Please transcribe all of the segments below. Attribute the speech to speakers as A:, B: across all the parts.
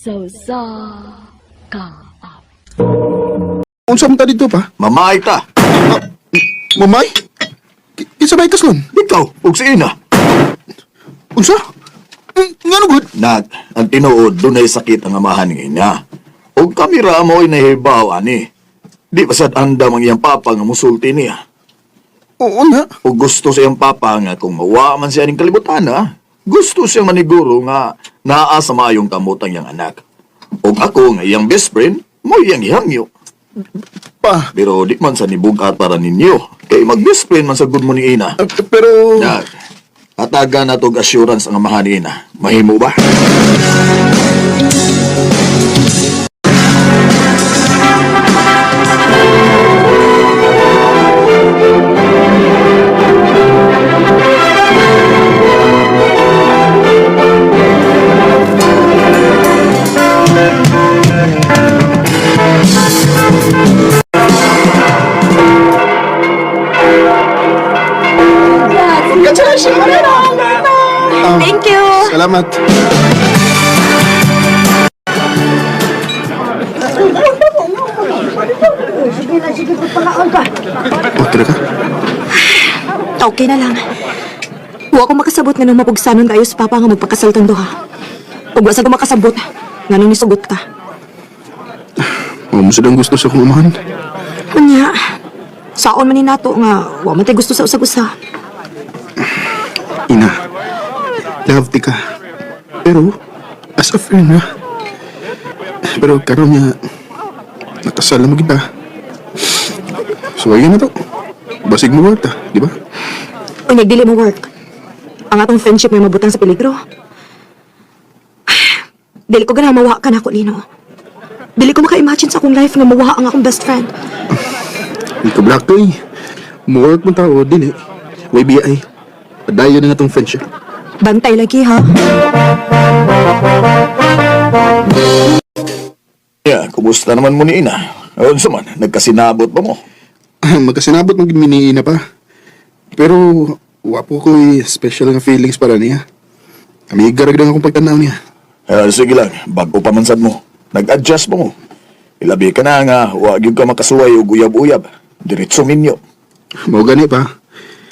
A: Sa usa ka awit.
B: Unsa man ta dito pa?
C: Mamay ta.
B: Mamay? Kinsa ba ikaslon?
C: Ikaw, ug si Ina.
B: Unsa? Ngano gud?
C: Nak, ang tinuod, dunay sakit ang amahan ni Ina. Ug kami ra mo'y nahibaw ani. Di pa sad andam ang iyang papa nga musulti niya.
B: Oo na.
C: Ug gusto sa iyang papa nga kung mawa man siya ning kalibutan ha, gusto siyang maniguro nga naa sa maayong kamot ang iyang anak. Ug ako nga iyang best friend, mo iyang gihangyo.
B: Pa.
C: Pero di man sa nibugat para ninyo. Kay mag best friend man sa good mo ni Ina.
B: Pero
C: Nak, hatagan na tog assurance ang amahan ni Ina. Mahimo ba?
B: Congratulations!
D: Thank you.
B: Salamat. Okay na ka?
D: Okay na lang. Wa ko makasabot nga nung mapugsanon kayo sa papa nga magpakasal tang duha. Ug wa sa ko makasabot nga nung nisugot ka.
B: Mo mo ang gusto sa akong amahan.
D: Unya, saon man ni nato nga wa man tay gusto sa usag-usa.
B: Ina, love ti ka. Pero, as a friend ha. Pero karon niya, nakasal na mo kita. So ayun na to. Basig mo work ta, di ba?
D: Unya, dili mo work. Ang atong friendship may mabutang sa peligro. Dili ko ganahan mawa ka nako, Lino. Dili ko maka-imagine sa akong life nga mawa ang akong best friend.
B: Hindi ka black to eh. Mo work mo tao, dili. Way BI. Padayon na nga tong friendship.
D: Bantay lagi, ha?
C: Yeah, kumusta naman mo ni Ina? Unsa man, nagkasinabot ba mo?
B: Magkasinabot mong mini-ina pa. Pero, wapo ko'y special nga feelings para niya. Amiga ra gid ang akong pagtanaw niya.
C: Eh, sige lang, bago pa man sad mo. Nag-adjust mo mo. Ilabi ka na nga, wa gyud ka makasuway og uyab-uyab. Diretso minyo.
B: Mao gani pa.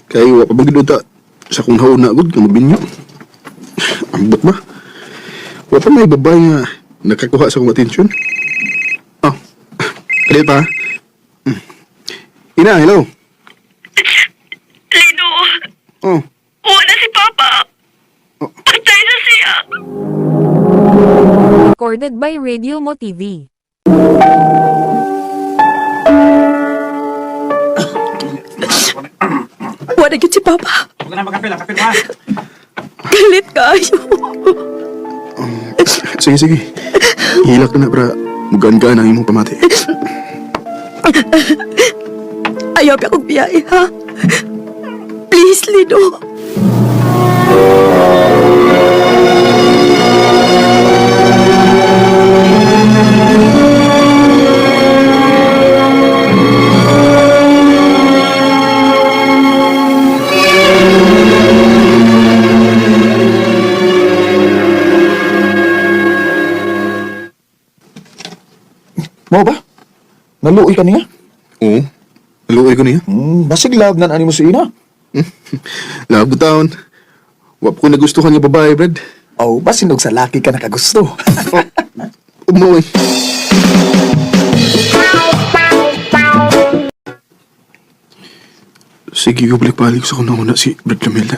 B: Kay wa pa magid unta sa kung hauna gud nga mabinyo. Ambot ba? Wa pa may babae nga nakakuha sa akong atensyon. Oh. Kali pa. Ina, hello.
E: Lino,
B: Oh.
E: wala si Papa. Patay na siya.
F: Recorded by Radio Mo TV.
D: Wala gyud si Papa. Galit kayo.
B: Sige, sige. Hilak na para mugaan-gaan ang imong pamati.
D: Ayaw pa akong biyahe, ha? Please, Lino.
C: Mo ba? Naluoy ka niya?
B: Oo. Naluoy ko niya.
C: Basig love nan ani mo si Ina.
B: Love taon. Wa pa ko nagustuhan nga babae, Brad.
C: Oh, basin og sa laki ka nakagusto.
B: Umuwi. Sige, balik-balik sa kuna-una si Brad Lamela.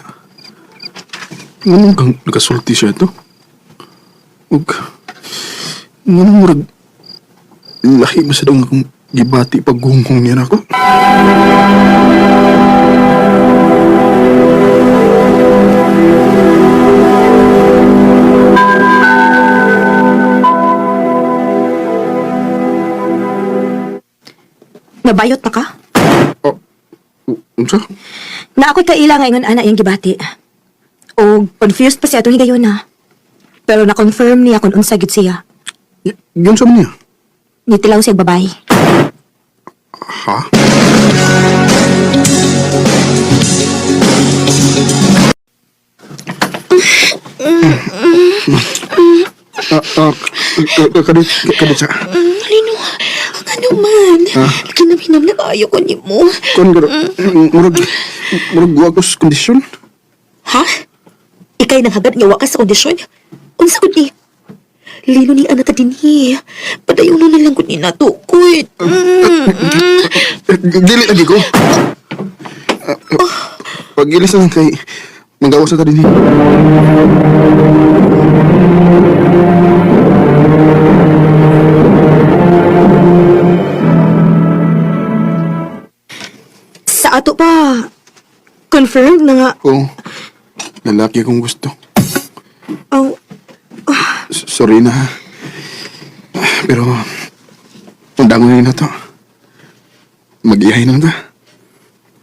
B: Nganong kang nakasulti siya to? Ug, nganong murag lahi mo sa dong akong gibati paggunghong niya nako?
D: Nabayot na ka?
B: Oh, unsa?
D: Na ako'y kaila nga ingon ana iyang gibati. O confused pa siya atong higayon na. Pero na-confirm niya kung unsa gyud siya.
B: Yun sa man niya?
D: Nitilaw siya babae.
B: Ha? Ah, ah, Kadit, kadit sa.
D: Lino, ano man? Kinabinam na kaayo ko nimo.
B: Kon garo, murag, murag wa ko sa kondisyon.
D: Ha? Ikay nang hagad nga wa ka sa kondisyon? Unsa gud ni? Lino ni anak ka dinhi. Padayon na lang gud ni nato kuy.
B: Dili lagi ko. Pag-ilis na lang kay magawas na ta din eh.
D: Sa ato pa confirmed na nga.
B: Oo. Lalaki akong gusto.
D: Oh,
B: Sorry na. Ha. Pero, undangon na rin na to. Mag-ihay na lang ta.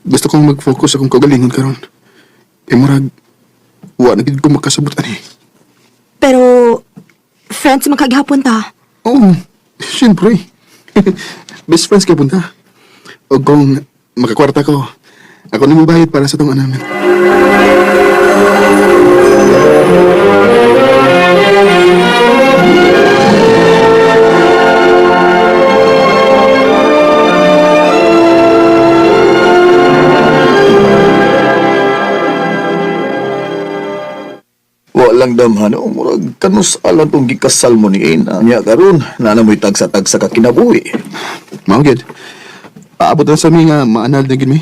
B: Gusto kong mag-focus akong kagalingon karon. E murag, wa na gid ko makasabot ani.
D: Pero friends man kagihapon ta.
B: Oo, siyempre. Best friends ka punta. O kung makakwarta ko, ako na mabayad para sa tong namin.
C: Wa lang damhan, oh, murag kanus alang tong gikasal mo ni Ina. Nya karon, na mo'y tagsa-tagsa ka kinabuhi.
B: Mao gid. Paabot na sa mi nga maanal na gid mi.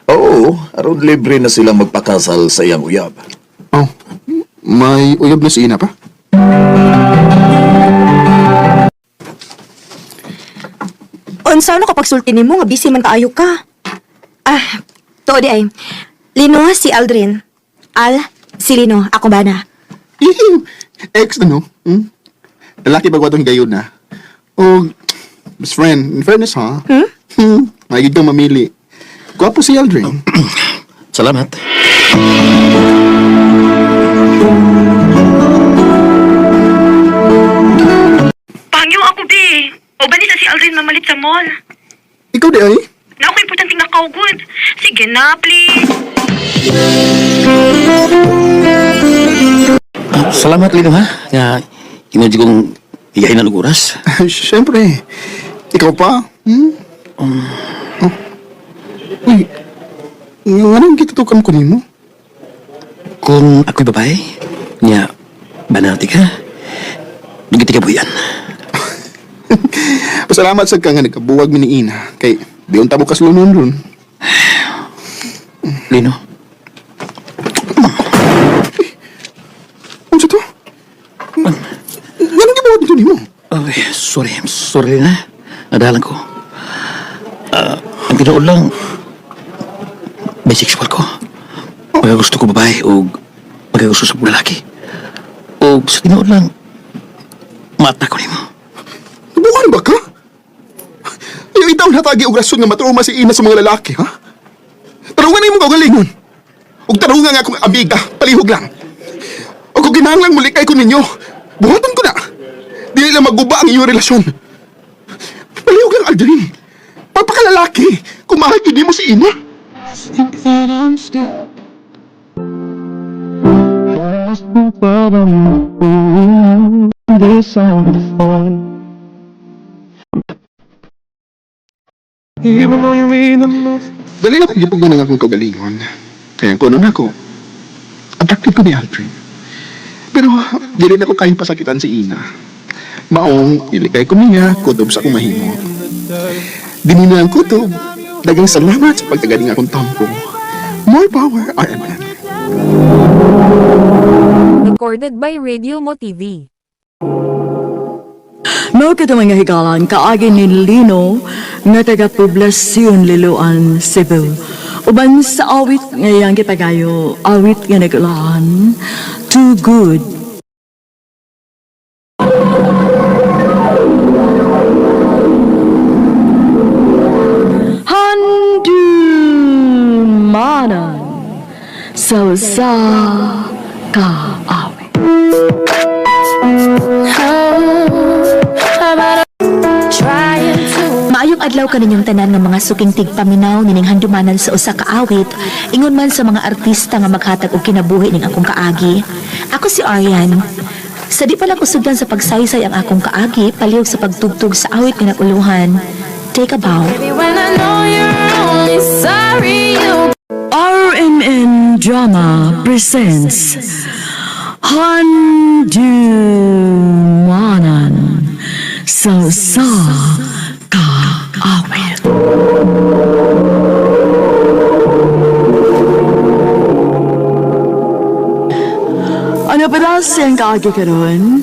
C: Oo, aron libre na silang magpakasal sa iyang uyab.
B: Oh, may uyab na si Ina pa.
D: Unsa no kapag sulti nimo nga busy man kaayo ka? Ah, tuod di ay. Lino si Aldrin. Al, si Lino, ako ba na?
B: Ew, ex na no? Hmm? Lalaki ba atong gayon na? Oh, best friend, in fairness ha? Hmm? Maigid kang mamili. Gwapo si Aldrin.
G: Salamat.
E: Pangyo ako, be. O ba ni sa si Aldrin mamalit sa mall?
B: Ikaw di ay?
E: Na ako importante nga kaugod. Sige na, please.
G: Ah, salamat, Lino, ha? Nga, imo di kong iyahin na oras.
B: Siyempre. Ikaw pa? Hmm? Oh. Uy, anong gitutukan ko nimo?
G: Kung ako'y babae, nga, banati ka, dugiti ka buyan.
B: Pasalamat sa ka nga nagkabuwag mi ni Ina. Kay, di unta mo kaslunon ron.
G: Lino,
B: Unsa to? Anong gibuhat nito nimo?
G: oh, sorry, sorry na. Nadalan ko. Ah, ang tinuod lang, bisexual ko. Pagkagusto ko babae o pagkagusto sa lalaki. O sa tinuod lang, mata ko nimo.
B: Nabuhan ba ka? Ayaw itaw natagi og rason nga matrauma si Ina sa mga lalaki, ha? Tarungan na imong kaugalingon. Ug tarungan nga akong amiga, palihog lang. O kung kinahanglan muli kay ko ninyo, buhaton ko na. Dili lang maguba ang iyong relasyon. Palihog lang, Aldrin. Pagpakalalaki, kung mahal yun mo si Ina. Dali na kong gipugo ng akong kaugalingon. Kaya kuno na ako. Attracted ko ni Aldrin. Pero dili na ko kayang pasakitan si Ina. Maong ilikay ko niya, kutob sa akong mahimo. Dini na ang kutob. Dagang salamat sa pagtagaling akong tampo. More power, RMN.
F: Recorded by Radio Mo TV.
A: Mao kadto mga higalan kaagi ni Lino nga taga Poblacion Liloan, Cebu. Uban sa awit nga iyang gipagayo, awit nga nagulahan, Too Good. Handumanan sa usa ka awit.
H: Maayong adlaw kaninyong tanan nga mga suking tigpaminaw nining handumanan sa usa ka awit, ingon man sa mga artista nga maghatag og kinabuhi ning akong kaagi. Ako si Arian. Sa di pa lang usugdan sa pagsaysay ang akong kaagi, palihog sa pagtugtog sa awit nga nag-uluhan. Take a bow.
A: RMN Drama presents Handumanan sa sa kaawit. Ano pa daw siyang kaagi karon?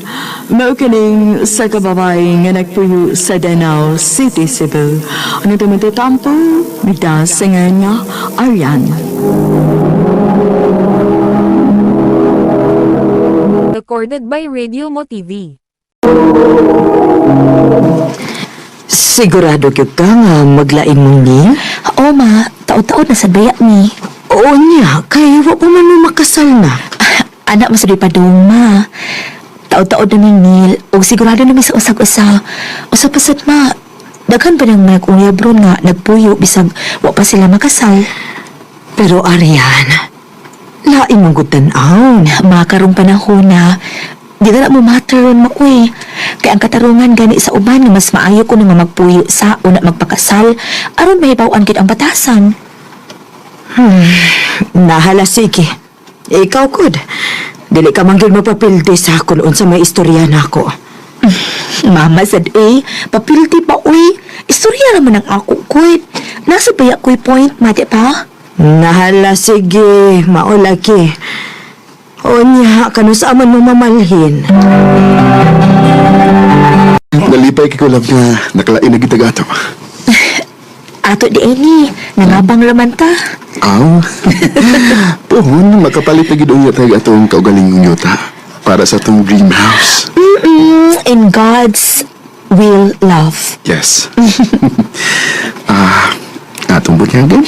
A: Mao kining sa kababay nga nagpuyo sa Danao City, Cebu. Ano tumatatampo? Migdasingan nga Arian.
F: Recorded by Radio Mo TV.
I: Sigurado gyud ka nga maglain mong ni?
H: Oo ma, taod-taod na sa baya ni.
I: Oo niya, kay wa pa man mo makasal na.
H: Anak mo sa di padung ma. Taod-taod na ning Neil, ug sigurado na mi sa usag-usa. Usa pa sad ma, daghan pa nang nag-uyab ron nga nagpuyo bisag wa pa sila makasal.
I: Pero Arian, lain mong gud tan-awon.
H: Makarong panahon na di na mo matter ron mo uy. Kay ang katarungan gani sa uban nga mas maayo kuno nga magpuyo sa una magpakasal aron mahibaw-an gid ang batasan.
I: Nahala sige. Ikaw kud. Dili ka man gyud mapapildi sa akon unsa may istorya nako.
H: Mama sad eh, papildi pa uy. Istorya naman ang ako kuy. Nasa baya kuy point mati pa?
I: Nahala sige, mao lagi. O niya, kanu sa man mo mamalhin.
B: Nalipay kay ko love nga nakalain na gitag ato.
H: Ato di ini, nangabang raman ta.
B: Aw. Pohon, makapalit na gid unya tag atong kaugalingong yuta para sa atong dream house.
H: In God's will, love.
B: Yes. Ah, atong bunyagan.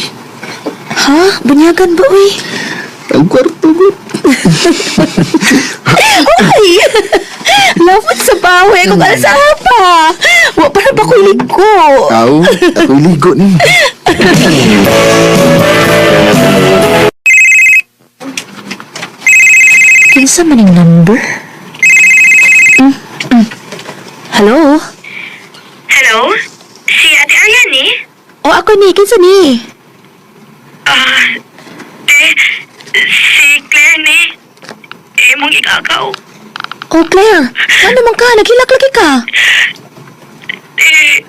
H: Ha? Bunyagan ba uy?
B: Ang kwarto ko.
H: Ay! Love sa bawi kung alsa pa. Wa pa na ba ko'y ligo?
B: Aw, ako'y ligo ni.
H: Kinsa man yung number? Mm. Hello?
E: Hello? Si Ate Arian eh?
H: O ako ni, kinsa ni?
E: Ah, te, si Claire ni. Eh, mong ikakaw.
H: Oh, Claire, ano man ka? Naghilak lagi ka.
E: Eh,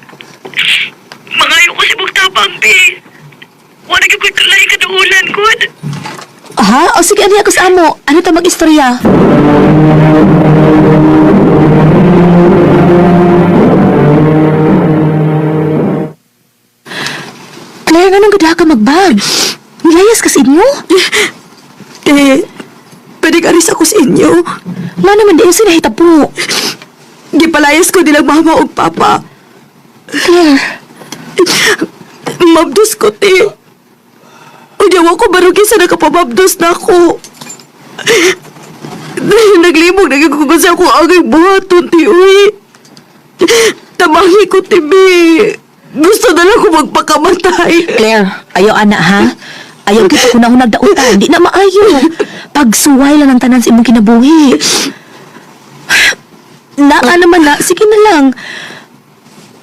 E: mangayo ko si Bugtabang, be. Wala gyud ko'y kalay kaduulan, good.
H: Ha? O sige, ano ako sa amo? Ano ta mag-istorya? Claire, anong gada ka magbag? Nilayas ka sa inyo?
D: Eh, pwede ka ako sa inyo.
H: Ma naman di yung sinahitabo.
D: Gipalayas ko nilang mama ug papa.
H: Claire,
D: Mabdos ko, te. Unya, wa ko barugi sa nakapamabdos na ako. Naglimog, nagigugod sa ako agay buhaton, ti, uy. Tamahi ko, ti, be. Gusto na lang ko magpakamatay.
H: Claire, ayaw ana ha? Ayaw kita kung nahunag dautan, di na maayo. Pagsuway lang ang tanan sa imong kinabuhi. Naa naman na, sige na lang.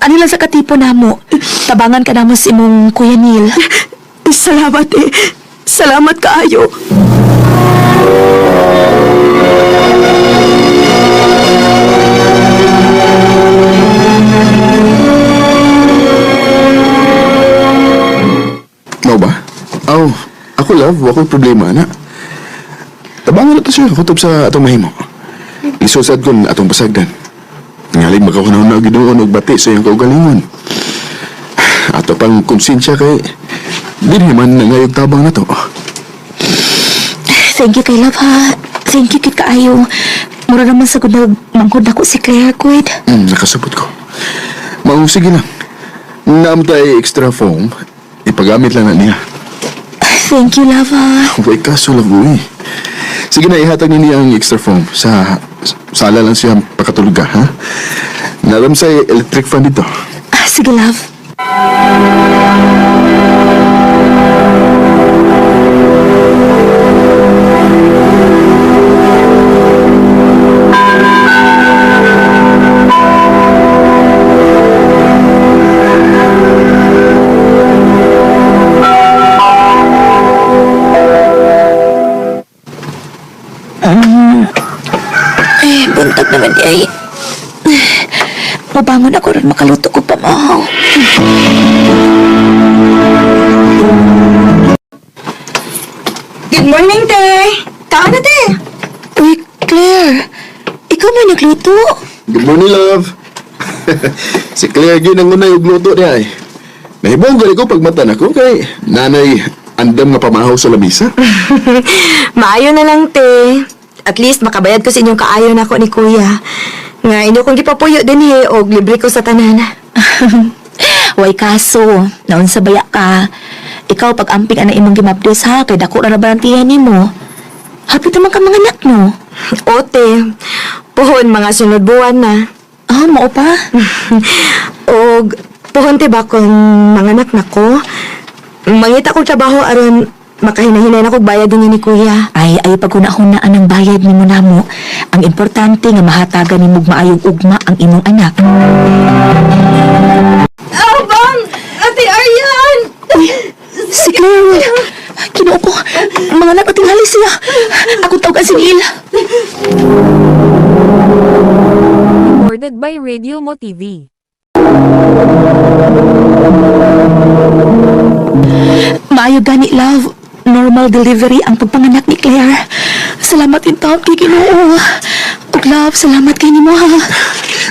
H: Ano lang sa katipo namo? Tabangan ka namo sa imong Kuya Neil.
D: Salamat, eh. Salamat kaayo.
B: Mao ba? Aw, ako love, wa ko'y problema na. Tabangan na to siya, kutob sa atong mahimo. Isusad ko atong pasagdan. Ngaling makakunaw na ginoon og bati sa iyong kaugalingon. Ato pang konsensya kay dili man nangayog tabang na to.
H: Thank you kay love ha. Thank you kit kaayo. Mura naman sa gud manghod nako si Claire kuid.
B: Nakasabot ko. Maong sige lang. Naamtay extra foam, ipagamit lang na niya.
H: Thank you love ha.
B: Way kaso lang uy. Sige na, ihatag ni niya ang extra foam. Sa sala lang siya pakatulog ka, ha? Naram sa electric fan dito.
H: Ah, sige love. Ay, buntag naman di ay. Mabangon ako ron makaluto ko pamahaw.
D: Good morning, te! Kaan na, te!
H: Uy, Claire. Ikaw may nagluto.
B: Good morning, love. Si Claire gyud ang unay og luto niya eh. Nahibong gani ko pagmata nako kay nanay andam nga pamahaw sa lamisa.
D: Maayo na lang, te. At least makabayad ko sa inyong kaayo nako ni Kuya. Nga inyo kong gipapuyo din he, og libre ko sa tanan.
H: Way kaso, naon sa baya ka. Ikaw pag-amping ana imong gimabdos ha, kay dako ra na barantihan nimo. Hapit naman ka mga anak no.
D: Ote, puhon mga sunod buwan na.
H: Ah, mao pa.
D: Og puhon te ba kung mga anak nako? Mangita kog trabaho aron makahinahinay na kog bayad din ni Kuya.
H: Ay, ay paghuna-hunaan ang bayad nimo namo. Ang importante nga mahatagan nimo og maayong ugma ang imong anak.
D: Abang! Ate Aryan!
H: Uy, si Claire. Kinoo ko. Mga anak, tinghali siya. Ako tawag si Neil.
F: Recorded by Radio Mo TV.
H: Maayo gani, love. Normal delivery ang pagpanganak ni Claire. Salamat in taon kay Ginoo. Ug love, salamat kay nimo ha.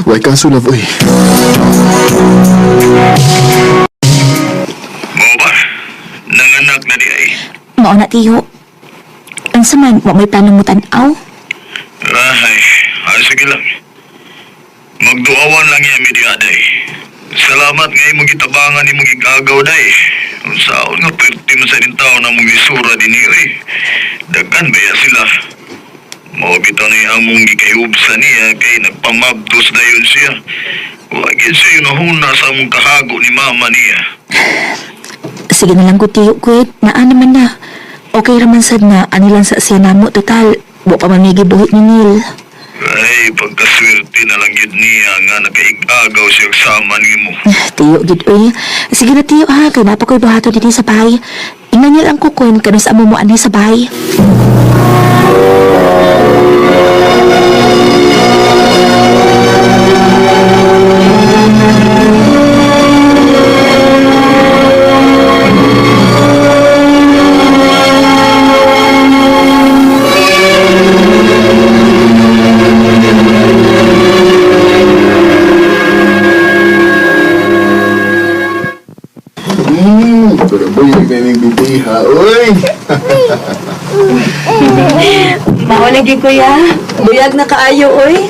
B: Way kaso, love, oy.
C: Mao ba? Nanganak na di ay.
H: Mao na tiyo. Unsa man, wa may plano mo tan-aw?
C: Ay, ay sige lang. Magduawan lang yan, mi aday. Salamat nga imong gitabangan imong gigagaw day. Unsaon nga perti man sa ining tao na mong isura din oy. Daghan ba ya sila? Mao bitaw ni among gikayubsa niya kay nagpamabdos dayon siya. Wa gyud siya nahuna sa among kahago ni mama niya.
H: Sige na lang ko tiyo, kwit. Naa naman na. Okay raman sad nga, anilang sa siya namo. Total, wa pa man may gibuhit ni Neil.
C: Ay, pagkaswerte na lang gyud niya nga nakaigagaw siya sama nimo.
H: Tiyo, gid uy. Sige na tiyo ha, kay napa ko'y buhato dinhi sa bahay. Ingnan niya lang ko kun kanus amo mo anhi sa bahay.
B: Pero boy, may bibiha, oy.
D: Mao lagi, Kuya. Buyag na kaayo, oy.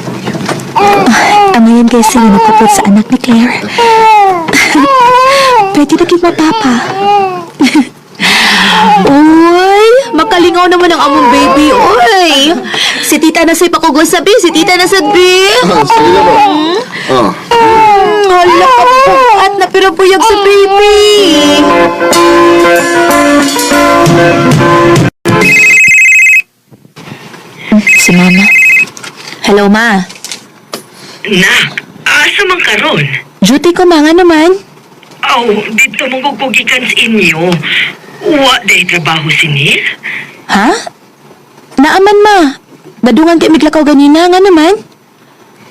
H: Angayan kay sila nagkupot sa anak ni Claire. Pwede na gid mapapa. Uy, makalingaw naman ang among baby, uy. Si tita na say pakugosabi, si tita na sad bi.
B: Sige na ba? Ah.
H: Hala ka at na pero buyag sa baby. Si mama. Hello, ma.
E: Nak, asa man karon?
H: Duty ko, ma, nga naman.
E: Aw, dito mong kukugikan sa inyo. Wa day trabaho si Neil?
H: Ha? Naaman, ma. Dadungan kay miglakaw ganina, nga naman.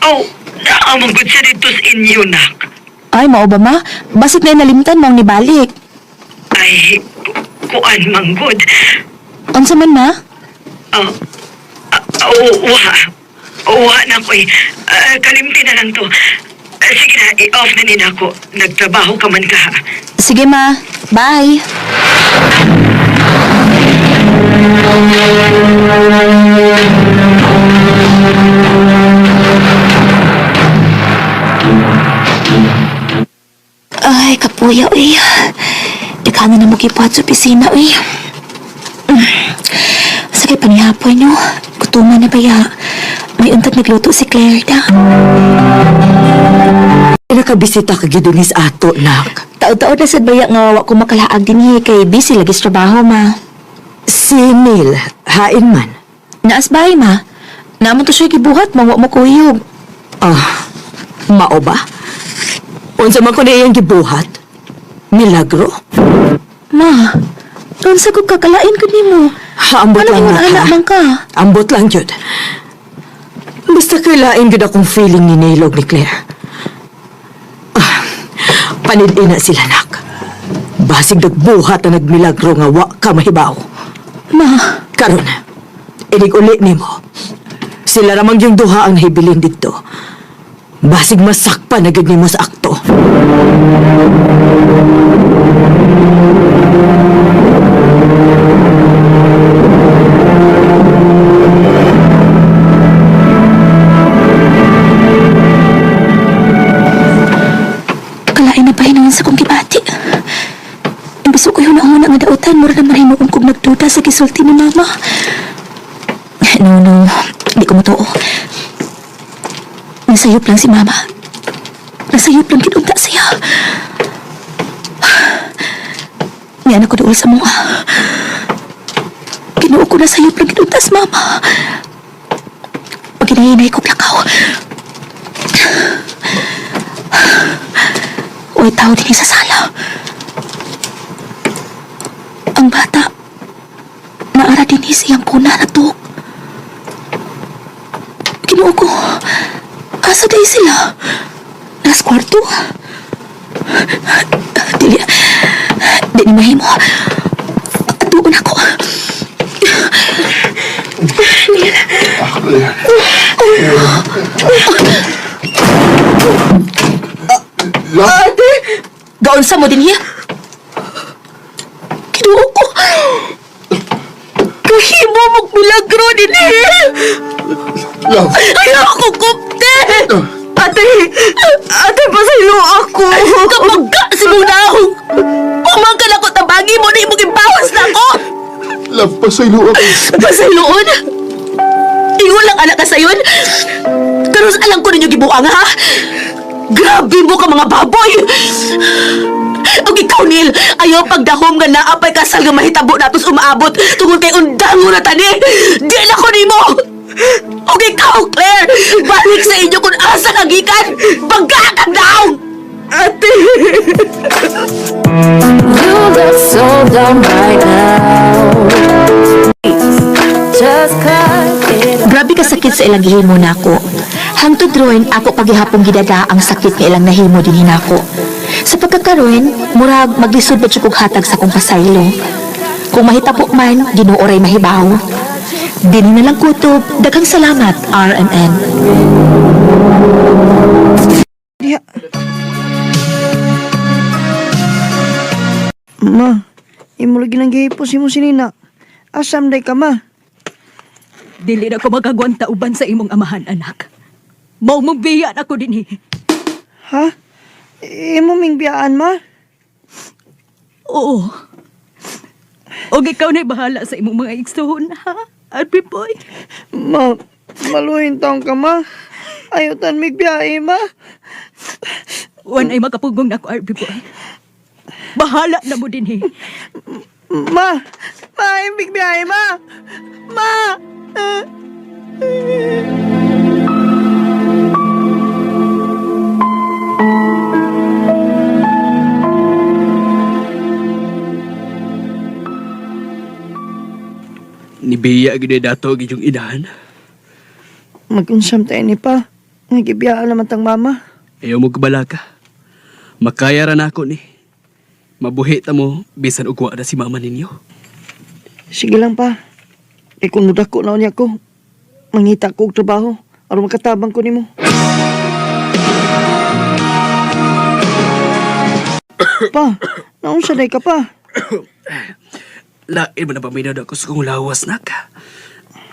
E: Aw, naamang gud siya dito sa inyo, nak.
H: Ay, mao ba, ma? Basit na nalimtan mong nibalik.
E: Ay, kuan man gud.
H: Unsa man, ma?
E: Ah, ah, wa. Wa na ko eh. Ah, kalimti na lang to. Ah, sige na, i-off na nina ako. Nagtrabaho ka man ka.
H: Sige, ma. Bye. Ay, kapuya, uy. Dekana na mo gibuhat sa opisina, uy. Sakit pa ni hapoy, no? Gutuman na ba ya? May untag nagluto si Claire da.
I: Nakabisita ka gid sa ato, nak.
H: Taod-taod na sad baya nga wa ko makalaag dinhi kay busy lagi sa trabaho, ma.
I: Si Neil, hain man.
H: Naas bahay, ma. Naman to siya gibuhat, mawa mo kuyog.
I: Ah, mao ba? Unsa man ko na iyang gibuhat? Milagro?
H: Ma, unsa ko kakalain ko nimo?
I: Ambot
H: Ano
I: lang
H: ingon
I: na
H: anak
I: ha.
H: man ka?
I: Ambot lang jud. Basta kailain gud akong feeling ni Neil og ni Claire. Ah, panid-ina sila nak. Basig nagbuhat na nagmilagro nga wa ka mahibaw.
H: Ma,
I: Karon, inig uli nimo. Sila ramang yung duha ang nahibilin dito. Basig masakpa na gud nimo sa akto.
H: kalain na pahinuon sa kong gibati. Imbis ko yung nauna nga dautan, mura na mahinuon kong nagduda sa gisulti ni Mama. No, no, hindi ko matuo. Nasayop lang si Mama. Nasayop lang kinunta siya. Nga na ko dool sa mga. Kinuo ko nasayop lang kinunta si Mama. Pag hinahinay ko plakaw. Uy, tao din sa sala. Ang bata, naara din siyang kuna na tuok. Kinuo ko, asa day sila? Nas kwarto? Dili, di ni mahimo. Atuon ako.
B: Love!
H: Gaon sa mo din hiya. Kinuo ko. Kahimo mong milagro din eh.
B: Love!
H: Ayaw ako kupte!
A: Ate! Ate, pasaylo ako!
H: Kapag ka, simunahong! Pumangkan ako, tabagi mo na imong ibawas na ako!
B: Love, pasaylo ako.
H: Pasayloon! Ingon lang anak ka sayon! Karos alam ko ninyo gibuang ha! Grabe mo ka mga baboy! Og ikaw, Neil, ayaw pagdahom nga naapay kasal nga mahitabo natos umaabot tungod kay undango na tani! Di na ko nimo! Og ikaw, Claire, balik sa inyo kung asa ka gikan! Bangga ka daw!
A: Ate!
F: You look so dumb right now. Just cut it
H: Grabe ka sakit sa ilang gihimo nako. Hangtod ron ako pagihapong gidada ang sakit nga ilang nahimo din hinako. Sa pagkakaroon, murag maglisod ba jud kog hatag sa akong pasaylo. Kung mahitabo man, Ginoo ray mahibaw. Dini na lang kutob, daghang salamat RMN.
J: Ma, imo lagi nang gihipos imo sinina. Asam day ka ma.
A: Dili na ko magagwanta uban sa imong amahan, anak. Mao mong biyan ako dinhi.
J: Ha? Imo ming biyaan ma?
A: Oo. Og ikaw na'y bahala sa imong mga igsoon, ha? Arby boy.
J: Ma, maluhin taong ka ma. Ayaw tan mig biyahe ma.
A: Wan ay makapugong na ako, Arby boy. Bahala na mo dinhi.
J: Ma, ma, imig biyahe ma. Ma. Ah.
G: Nibiya gid dato gid yung inahan.
J: Magunsam tayo ni pa. Nagibiyaan naman tang mama.
G: Ayaw mo kabalaka. Makaya ra nako ni. Mabuhi ta mo bisan og wa na si mama ninyo.
J: Sige lang pa. E kung mudako na unya ko, mangita ko og trabaho. Aron makatabang ko nimo. Pa, naunsa day ka pa?
G: Lain man na paminaw ako sa kong lawas nak.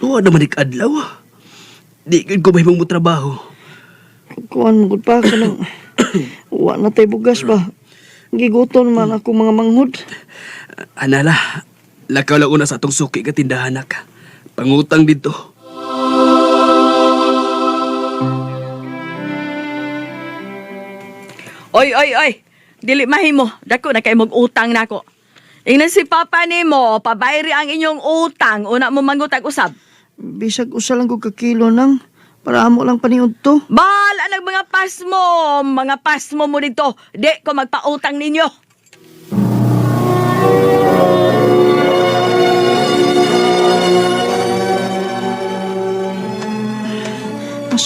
G: Wa naman ikadlaw. Di gid ko mahimong mo trabaho.
J: Kuan mo gud pa kanang wa na tay bugas ba. Giguton man ako mga manghod.
G: Anala, lakaw lang una sa atong suki ka tindahan nak. Pangutang dito.
A: Oy, oy, oy. Dili mahimo. Dako na kay mog utang nako. Ingnan si Papa nimo, pabayri ang inyong utang. Una mo mangutag usab.
J: Bisag usa lang ko ka kilo nang para amo lang paniud to.
A: Bahala ng mga pasmo. Mga pasmo mo dito. Di ko magpautang ninyo.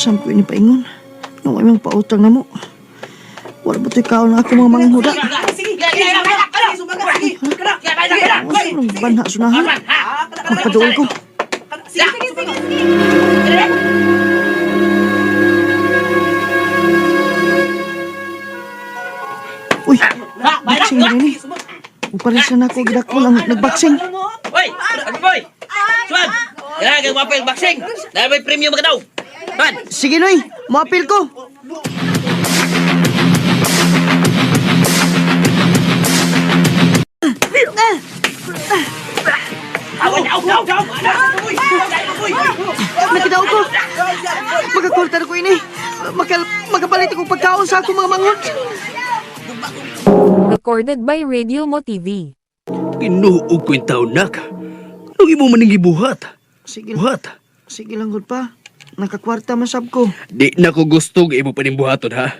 J: Asam ko ini paingon. Nung imong pautang na mo. Wala ba to'y kaon na ako mga manghuda? Wala nang banha sunahan. Magpaduol ko. Uy, boxing na rin eh. Uparis na ako, gidako lang nagboxing.
K: Hoy, ano boy? Suan, kailangan kang mapil boxing. Dahil may premium ka daw. Suan.
J: Sige, Noy, moapil ko. Nakita ko. Magkakultar ko ini. Makapalit akong pagkaon sa akong mga manghod.
F: Recorded by Radio Mo TV.
G: Ginuog ko yung taon, nak. Anong imo man ning gibuhat?
J: Sige lang.
G: Buhat.
J: Sige lang, gud pa. Nakakwarta man sab ko.
G: Di na ko gusto nga imo pa ning buhaton, ha?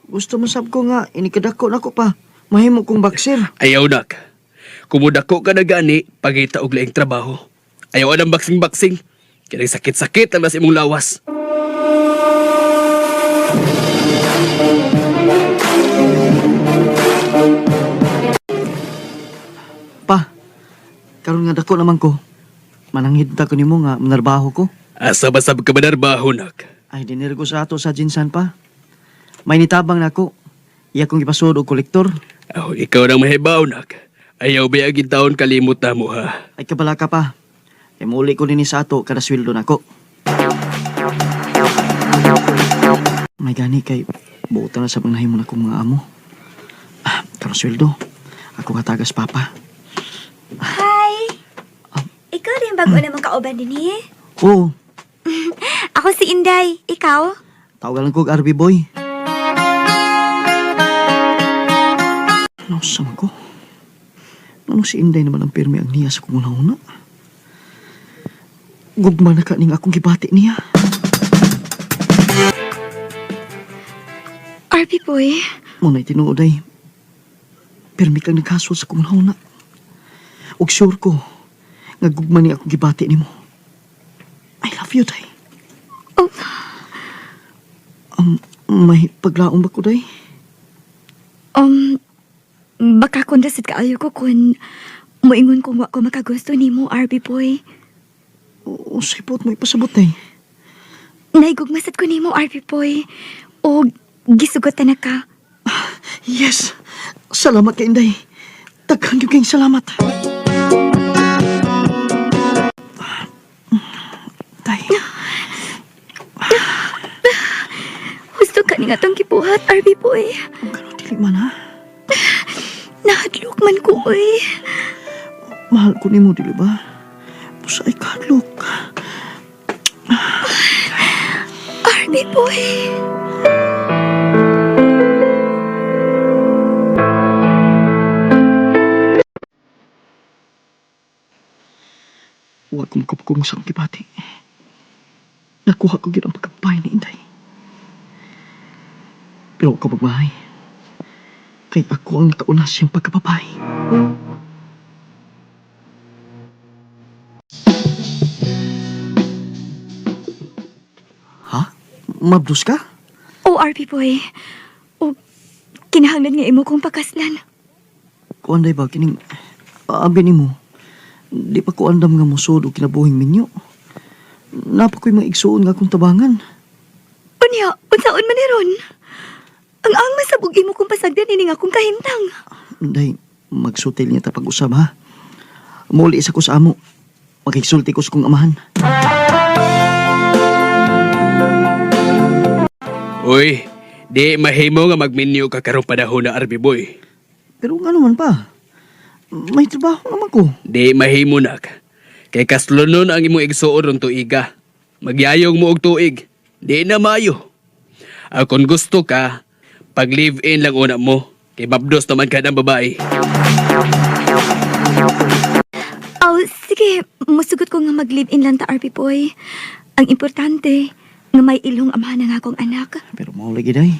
J: Gusto man sab ko nga inikadako nako pa. Mahimo kong boxer.
G: Ayaw, nak. Kumudako ka na gani, pagita og laing trabaho. Ayaw anang boxing-boxing. Kaya sakit-sakit ang mas imong lawas.
J: Pa, karon nga dako naman ko. Mananghid ta ko nimo nga manarbaho ko.
G: Asa ba sab ka manarbaho, nak?
J: Ay, dinir ko sa ato sa Jinsan pa. May nitabang nako. Iya kong ipasuod og kolektor.
G: Aw, ikaw nang mahibaw, nak. Ayaw ba agin taon kalimot na mo, ha?
J: Ay kabala ka pa. Kay muli ko dinhi sa ato kada sweldo nako. May gani kay buotan na sa pangnahimo na akong mga amo. Ah, karon sweldo. Ako katagas papa.
H: Hi! Ikaw rin bago namang kauban din eh.
J: Oo,
H: Ako si Inday. Ikaw?
J: tawagan lang ko og RB boy. Ano sama ko? Ano si Inday naman ang pirmi ang niya sa kong una-una? Gugma na ka ning akong gibati niya.
H: RP boy.
J: Muna'y tinuod ay pirmi kang naghasol sa kong una. Ug sure ko nga gugma ni akong gibati nimo. I love you, day.
H: Oh.
J: May paglaom ba ko, day?
H: Baka kung dasit kaayo ko kung moingon kung wa ko makagusto nimo, RB boy.
J: O, say pot mo ipasabot, day.
H: Naigugmasad ko nimo, RB boy. O gisugotan na ka.
J: Yes! Salamat kay Inday. Daghan gyud kayong salamat. Day,
H: Gusto ka ni nga tong gibuhat, RB boy.
J: kano dili man ha?
H: Nahadlok man ko, oy.
J: Mahal ko nimo dili ba? Busa ay kadlok.
H: RB boy.
J: Huwag kong kapukong sa akong gibati. Nakuha ko gyud ang pagkampay ni Inday. Pero ako magmahay. Kay ako ang nakauna siyang pagkapapay. Ha? Mabdos ka?
H: O RB boy. O kinahanglan nga imo kong pakaslan.
J: Kuan day ba kining abi nimo? Di pa ko andam nga mosod og kinabuhing minyo. Napa ko'y mga igsuon nga akong tabangan.
H: Unya, unsaon man ni ron? Ang ang masabog imo kong pasagdan ini nga akong kahimtang.
J: Day, magsutil niya ta pag-usab ha. Muli isa ko sa amo. Makiksulti ko sa kong amahan.
G: Uy, di mahimo nga magminyo ka karong panahon na RB boy.
J: Pero nga naman pa, may trabaho naman ko.
G: Di mahimo nak. Kay kaslonon ang imong igsuon ron tuiga. Magyayong mo og tuig. Di na maayo. Akon gusto ka, pag live-in lang una mo. Kay mabdos naman ka ng babae.
H: Oh, sige, musugot ko nga mag-live-in lang ta, RP boy. Ang importante, nga may ilong amahan ang akong anak.
J: Pero mao lagi day.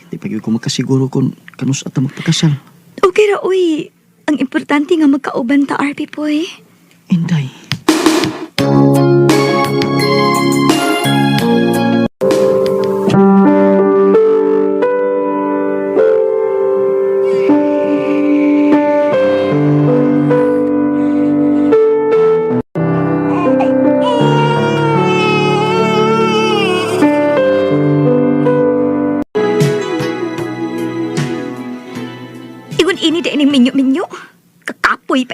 J: Di pa gyud ko makasiguro kung kanus at magpakasal.
H: Okay ra, uy. Ang importante nga magkauban ta, RP boy.
J: Inday.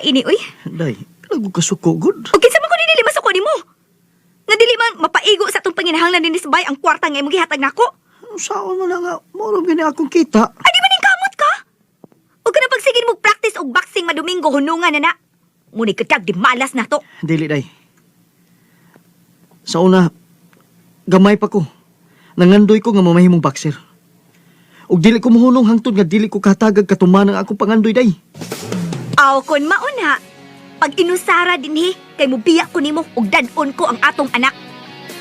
D: ini uy.
J: Day, lago ka suko, good.
D: O kinsa man ko ni dili masuko nimo? Nga dili man mapaigo sa atong panginahanglan ni Nisbay ang kwarta nga imong gihatag nako.
J: Saan man na nga, moro gini akong kita.
D: Ay di man ning kamot ka. O kanang pagsigin mo practice og boxing madomingo hunungan na na. Muni katag di malas na to.
J: Dili, day. Sa una, gamay pa ko. Nangandoy ko nga mamahimong boxer. Ug dili ko mohunong hangtod nga dili ko katagag katuman ang akong pangandoy, day.
D: Aw kon mauna. Pag inusara dinhi kay mubiya ko nimo ug dad-on ko ang atong anak.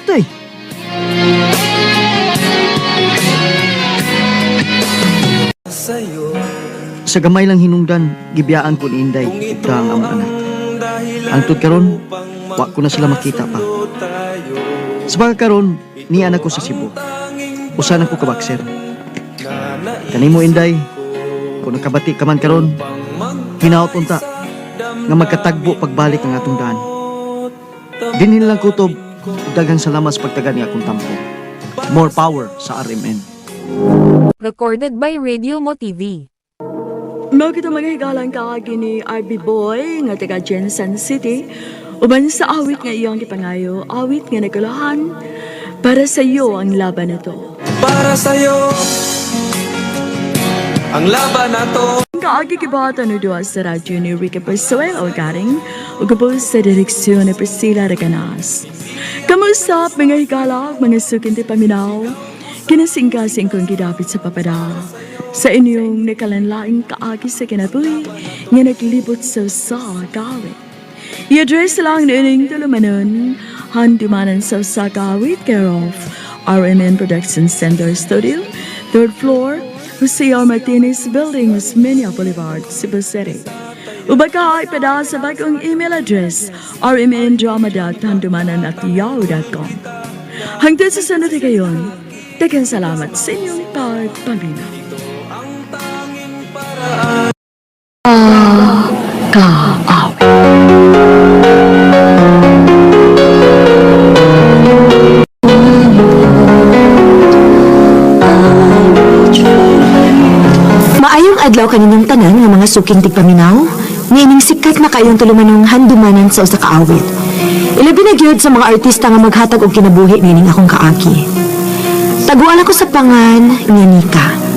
J: Day. Sa gamay lang hinungdan, gibiyaan ko ni Inday ug ang among anak. Hangtod karon, wa ko na sila makita pa. Sa pagkakaron, niya na ko sa Cebu. Usa na ko kabakser. Kanimo Inday, kung nakabati ka man karon, hinaot unta nga magkatagbo pagbalik ang atong daan. Dinhin lang kutob, ug daghang salamat sa pagtagan ni akong tampo. More power sa RMN.
F: Recorded by Radio Mo TV.
A: Mao kita mga higalang kaagi ni RB Boy nga taga Jensen City uban sa awit nga iyang gipangayo, awit nga nagulahan para sa iyo ang laban na to.
L: Para sa'yo ang laban na to.
A: Kaagi gibata ni duha sa radyo ni Ricky Persuelo garing ug ubos sa direksyon ni Priscilla Reganas. Kamusap mga higala, mga sukinti paminaw, kinasingkasing kong gidapit sa papada. Sa inyong nakalanlaing kaagi sa kinabuhi nga naglibot sa usa kawit. I-address lang niining tulumanon, handumanan sa usa kawit, care of RMN Production Center Studio, third floor, Jose R. Martinez Building, Osmeña Boulevard, Cebu City. Ubaka ipada sa bagong email address rmndrama.handumanan@yahoo.com. Hangtod sa sunod kayon, daghang salamat sa inyong pagpaminaw. Ah, kaawit.
H: Maayong adlaw kaninyong tanan nga mga suking tigpaminaw, niining sikat na kayong tulumanong handumanan sa usa ka awit. Ilabi na gyud sa mga artista nga maghatag og kinabuhi niining akong kaaki. Taguan ako sa pangan nga Nika.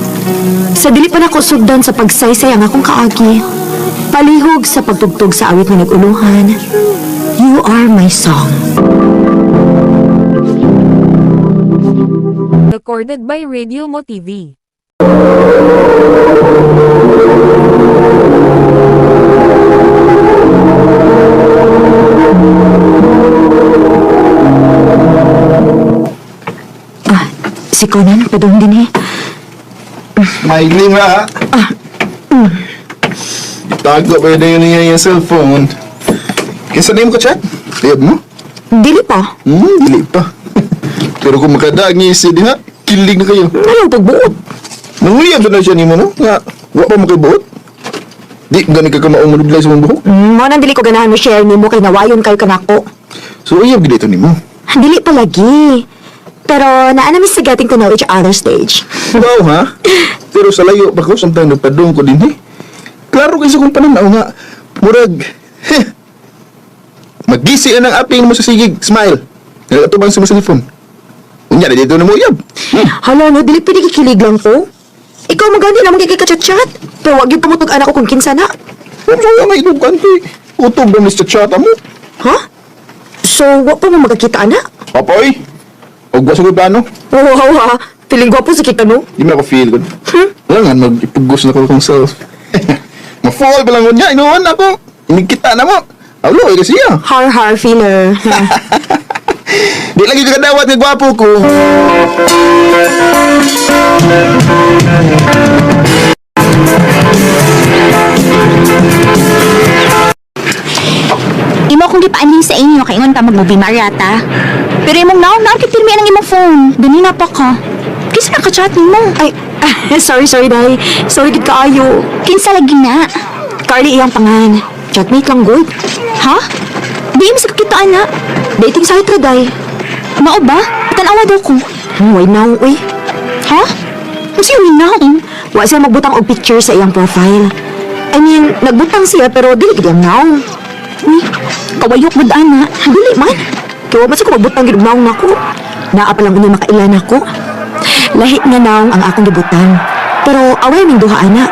H: Sa dili pa nako sugdan sa pagsaysay ang akong kaagi, palihog sa pagtugtog sa awit nga nag-uluhan, You are my song.
F: Recorded by Radio Mo TV.
H: Ah, si Conan, padung din eh.
B: Maigli nga ha. Itago pa yun niya yung cellphone. Kinsa na mo ka chat? Liyab mo?
H: Dili pa.
B: Dili pa. Pero kung makadaag niya si diha, kilig na kayo.
H: Anong pagbuot?
B: Nanguyab na siya nimo no? Nga, wa pa mo kay buot. Di gani ka kamaong manudlay sa mong buhok.
H: Mo nang dili ko ganahan mo share nimo kay nawayon kayo kanako.
B: So uyab gid ito nimo.
H: Dili pa lagi. Pero naa na mi sa getting to know each other stage.
B: Wow ha? Pero sa layo pa ko samtang nagpadung ko din eh. Klaro kay sa kong pananaw nga murag heh. Magisi na ng aping mo sa sigig, smile. Nagatubang sa mo cellphone. Unya na dito na mo uyab.
H: Hala no, dili pwede kikilig lang ko. Ikaw magani na magiging chat-chat. Pero wag yung pamutog anak ko kung kinsa na.
B: Ano sa nga itong kanti? Utog ba Mr. Chat mo?
H: Ha? So, wa pa mo magkakita ana?
B: Papoy! Og wa sa ko'y plano.
H: Wow, ha. Feeling gwapo sa kita no.
B: Di man ako feel good. Wala nga, mag-ipugos na ko akong self. Ma-fall pa lang ko niya, inuwan ako. Inikita na mo. Alo, eh, kasi siya.
H: Har har feeler.
B: Di lagi ka kadawat nga gwapo ko.
H: Imo kong gipaanhin sa inyo kay ingon ka magmubi Mariata. Pero imong naon naon kay pirmi ang imong phone. Ganina pa ka. Kinsa na ka-chat nimo? Ay, sorry sorry dai. Sorry gid kaayo. Kinsa lagi na? Carly iyang pangan. Chatmate lang good. Ha? Di mo sa kakita ana. Dating site ra dai. Mao ba? Tan-awa daw ko. Why now, uy? Ha? Kasi why now? Wa siya magbutang og picture sa iyang profile.
D: I mean, nagbutang siya pero dili gid ang naong.
H: Uy, kawayok mo ana.
D: Dili man. Kaya wa man sa ko magbutang gid og naong nako. Naa pa lang unya makailan nako. Lahi nga naong ang akong gibutang. Pero away ming duha ana.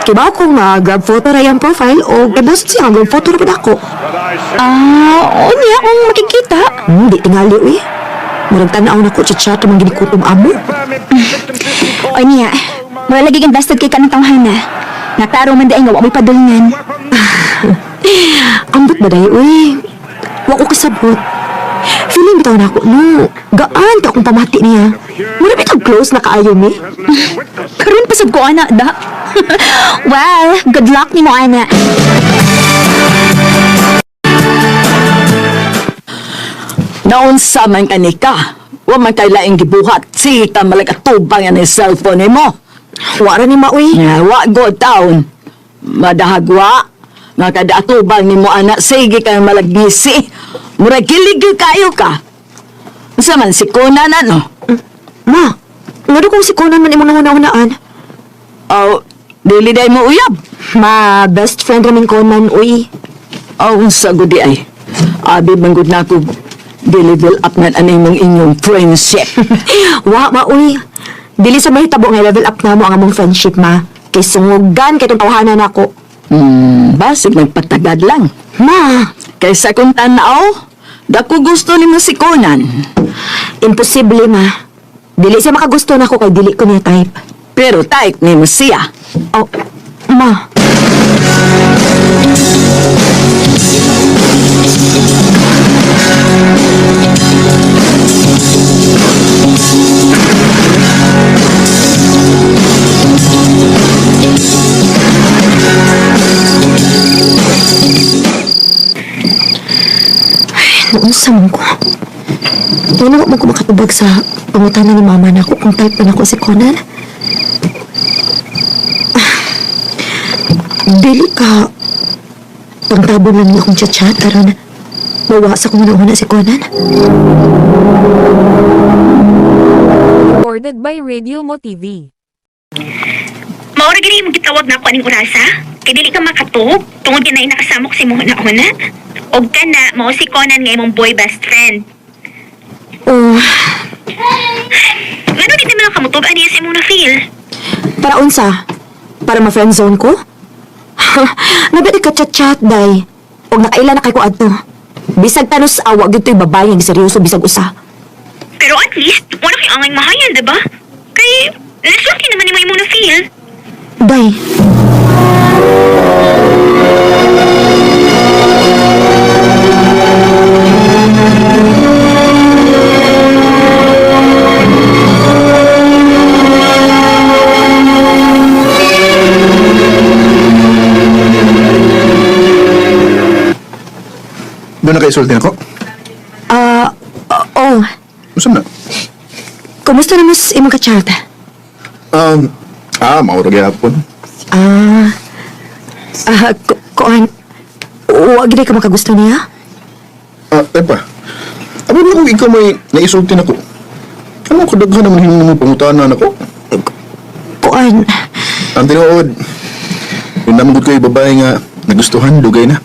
D: Kay ba ko nga grab photo ra iyang profile o kay boss siya nga grab photo ra pud ako.
H: Ah, unya kung makikita.
D: Di tingali uy. Murag tan-aw nako chat-chat man ginikutom amo.
H: O niya, mura lagi kang invested kay kanang tawhana. Naklaro man daing nga wa mo'y padulngan.
D: Ambot ba day uy? Wa ko kasabot. Feeling bitaw na ako, no. Gaan ka akong pamati niya. Mura bitaw close na kaayo mi.
H: Karon pa sad ko ana da. Well, good luck nimo ana.
A: Naunsa man kanika. Wa man kay laing gibuhat. Sige ka malagatubang yan ang cellphone nimo.
D: Wa ra ni maoy.
A: Nga, wa go town. Madahagwa. Nga kada atubang nimo ana sige ka malagnisi. Murag kilig gyud kayo ka. Unsa man si Conan ano?
D: Ma, ngano kung si Conan man imong nanguna-unaan?
A: Aw, dili day mo uyab.
D: Ma, best friend ramin Conan, uy.
A: Aw, unsa gud di ay. Abi man gud nako dili build up man ani mong inyong friendship.
D: Wa, ma, uy. Dili sa mahitabo nga level up na mo ang among friendship, ma. Kay sungugan kay tong tawhanan nako.
A: Basig magpatagad lang.
D: Ma,
A: Kaysa kung tanaw, dako gusto nimo si Conan.
D: imposible, ma. Dili siya makagusto nako kay dili ko niya type.
A: Pero type nimo siya.
D: Oh, ma. Ay, naunsa man ko. Wala mo ko makatubag sa pangutana ni mama nako kung type pa nako si Conan. Dili ka pangtabon lang niya akong chat-chat aron mawa sa kong una si Conan.
F: Recorded by Radio Mo TV.
H: Maura gini imong gitawag na ako aning orasa. Kay dili ka makatug tungod kay naay nakasamok sa imong una-una. Og kana mao si Conan nga imong boy best friend.
D: Oh,
H: Ngano di man kamutug ani sa imong na feel?
D: para unsa? Para ma-friendzone ko? Nabili ka chat-chat, day. Og nakaila na kay ko adto. Bisag tanos awa gyud to'y babae nga seryoso bisag usa.
H: Pero at least wala kay angay mahayan, di ba? Kay nasulti naman nimo imong na feel.
D: Day.
B: Doon na kay sulti nako.
D: Ah, oh,
B: Unsa man na?
D: kumusta na mas imong ka-chat?
B: Mauro gyapon.
D: Ah, kuan, wa gid ka makagusto niya?
B: Ah, epa. Abo na kung ikaw may naisulti nako. Ano kadaghan naman hinong mo pangutana nako?
D: Kuan,
B: Ang tinuod. Yung namugod ko yung babae nga nagustuhan, dugay na.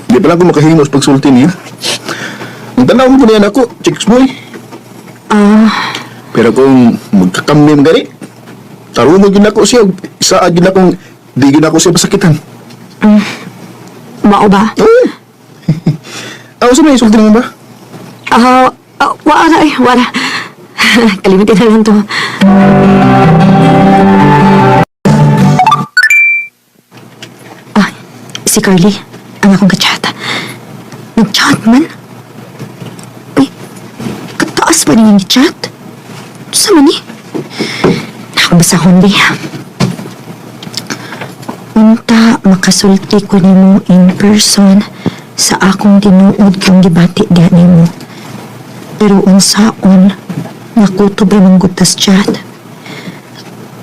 B: Di pa lang ko makahimo sa pagsulti niya. Ang tanaw mo ko niya nako, chicks boy.
D: ah,
B: Pero kung magkakamim gani, tarungo gid nako siya, isaa gid akong di gid ako siya pasakitan.
D: mao ba?
B: Uy. Ah, usa may isulti naman ba?
D: Ah, wala eh, wala. Kalimutin na lang to. Ah, si Carly, ang akong kachat. Nag-chat man. Uy, kataas pa niya yung chat. Sa man eh? Nakabasa kundi. Unta makasulti ko nimo in person sa akong tinuod kang gibati diha nimo. Pero unsaon, nakutob ra man gud tas chat.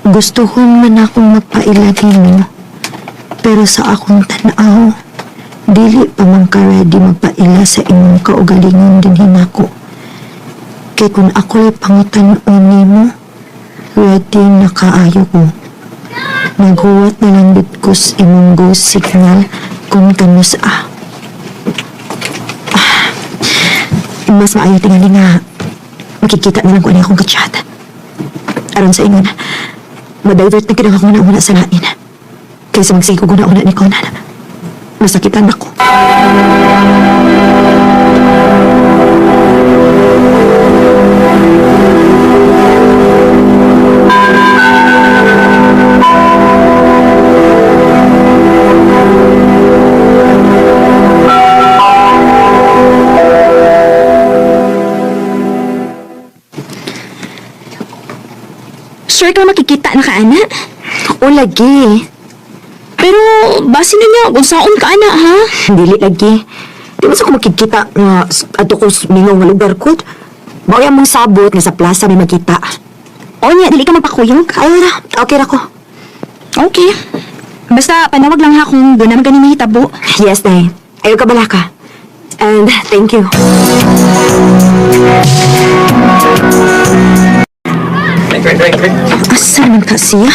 D: Gustuhon man akong magpaila nimo. Pero sa akong tan-aw, dili pa man ka ready magpaila sa imong kaugalingon din hinako. Kay kung ako'y pangutan-on nimo, ready na kaayo ko. Naghuwat na lang gud ko sa imong go signal kung kanus ah. Ah, mas maayo tingali nga makikita na lang ko ani akong kachat. Aron sa ingon, ma-divert na gid ang akong una sa lain. Kaysa magsige ko guna-una ni Conan. Masakitan ako.
H: Sure ka makikita na ka, ana?
D: O lagi.
H: Pero, base ninyo, kung saon ka, ana, ha?
D: Dili lagi. Di man sa ko makikita nga adto ko sa mingaw nga lugar ko. Mao mong sabot nga sa plaza may makita.
H: O niya, dili ka magpakuyog.
D: Ayaw na, okay ra ko.
H: Okay. Basta, panawag lang ha kung doon naman ganin mahitabo.
D: Yes, Day. Ayaw ka balaka. And thank you. Asa naman ka siya?